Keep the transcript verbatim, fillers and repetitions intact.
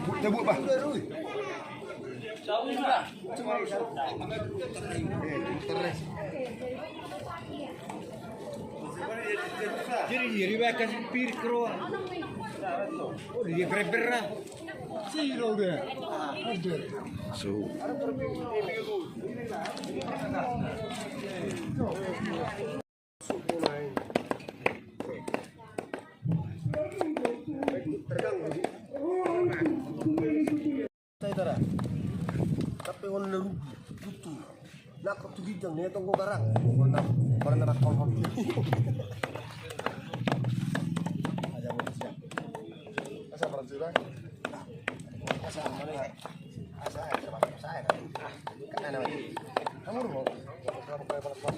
Cabut, Pak. Jadi dia, dia kasih pirik keluar. Oh, dia berbera. Siro dia. So. Sai tara. Tapi on na rugi, butuh. Nak tu ginjang ni tonggo garang. Mana mana nak kau kau. Ada mau siap. Asa berarti dah. Asa mana? Asa asa asa. Kan ada. Kamu rumah. Kamu kayak pas pas.